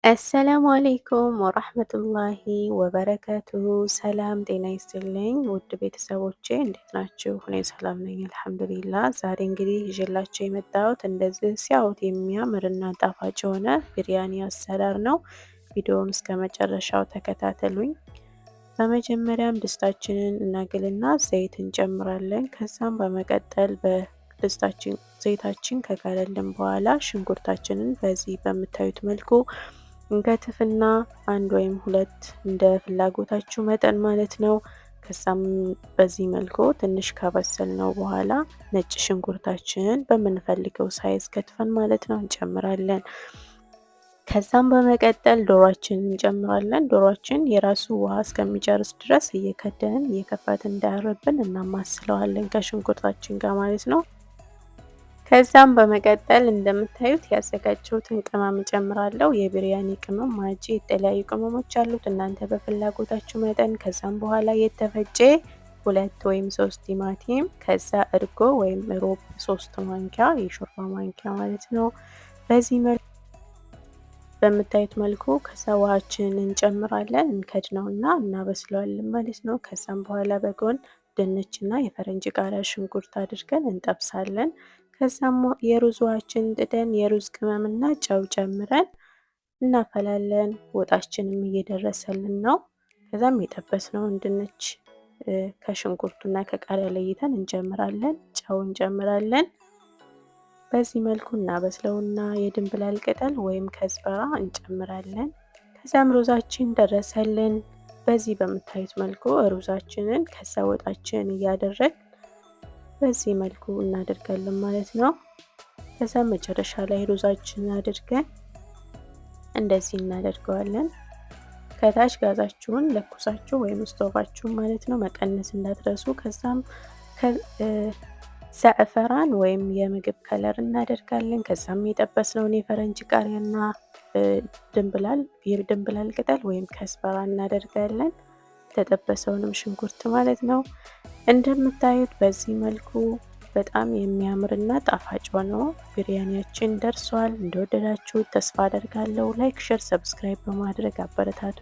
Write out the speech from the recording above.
السلام عليكم ورحمة الله وبركاته። ሰላም ጤና ይስጥልኝ ውድ ቤተሰቦቼ እንዴት ናችሁ? እኔ ሰላም ነኝ الحمد لله። ዛሬ እንግዲህ ይዤላችሁ የመጣሁት እንደዚህ ሲያዩት የሚያምርና ጣፋጭ የሆነ ቢሪያኒ አሰራር ነው። ቪዲዮውን እስከ መጨረሻው ተከታተሉኝ። በመጀመሪያም ድስታችንን እናግልና ዘይት እንጨምራለን። ከዛም በመቀጠል በድስታችን ዘይታችን ከጋለልን በኋላ ሽንኩርታችንን በዚህ በምታዩት መልኩ እንከትፍና አንድ ወይም ሁለት እንደ ፍላጎታችሁ መጠን ማለት ነው። ከዛም በዚህ መልኩ ትንሽ ካበሰልነው በኋላ ነጭ ሽንኩርታችንን በምንፈልገው size ከትፈን ማለት ነው እንጨምራለን። ከዛም በመቀጠል ዶሯችንን እንጨምራለን። ዶሯችን የራሱ ውሃ እስከሚጨርስ ድረስ እየከደንን እየከፈትን እንዳያርብን እናማስለዋለን ከሽንኩርታችን ጋር ማለት ነው። ከዛም በመቀጠል እንደምታዩት ያዘጋጀሁትን ቅመም እጨምራለሁ። የቢሪያኒ ቅመም ማጂ፣ የተለያዩ ቅመሞች አሉት እናንተ በፍላጎታችሁ መጠን። ከዛም በኋላ የተፈጨ 2 ወይም 3 ቲማቲም፣ ከዛ እርጎ ወይም ሮብ 3 ማንኪያ፣ የሾርባ ማንኪያ ማለት ነው። በዚህ መልኩ በምታዩት መልኩ ከዛ ውሃችንን እንጨምራለን። እንከድነውና እናበስለዋለን ማለት ነው። ከዛም በኋላ በጎን ድንችና የፈረንጅ ቃሪያ፣ ሽንኩርት አድርገን እንጠብሳለን። ከዛም የሩዝ ውሃችንን ጥደን የሩዝ ቅመምና ጨው ጨምረን እናፈላለን። ወጣችንም እየደረሰልን ነው። ከዛም የጠበስነውን ድንች ከሽንኩርቱና ከቃሪያ ለይተን እንጨምራለን። ጨው እንጨምራለን። በዚህ መልኩ እናበስለውና የድንብላል ቅጠል ወይም كزبرة እንጨምራለን። ከዛም ሩዛችን ደረሰልን። በዚህ በምታዩት መልኩ ሩዛችንን ከዛ ወጣችንን እያደረግን በዚህ መልኩ እናደርጋለን ማለት ነው። ከዛ መጨረሻ ላይ ሩዛችንን አድርገን እንደዚህ እናደርገዋለን። ከታች ጋዛችሁን ለኩሳችሁ ወይም ስቶቫችሁን ማለት ነው መቀነስ እንዳትረሱ። ከዛም زعفران ወይም የምግብ color እናደርጋለን። ከዛም የጠበስነውን የፈረንጅ ቃሪያና ድንብላል፣ የድንብላል ቅጠል ወይም كزبرة እናደርጋለን። የተጠበሰውንም ሽንኩርት ማለት ነው። እንደምታዩት በዚህ መልኩ በጣም የሚያምርና ጣፋጭ ሆኖ ቢሪያኒያችን ደርሷል። እንደወደዳችሁ ተስፋ አደርጋለሁ። Like፣ share፣ subscribe በማድረግ አበረታቱ።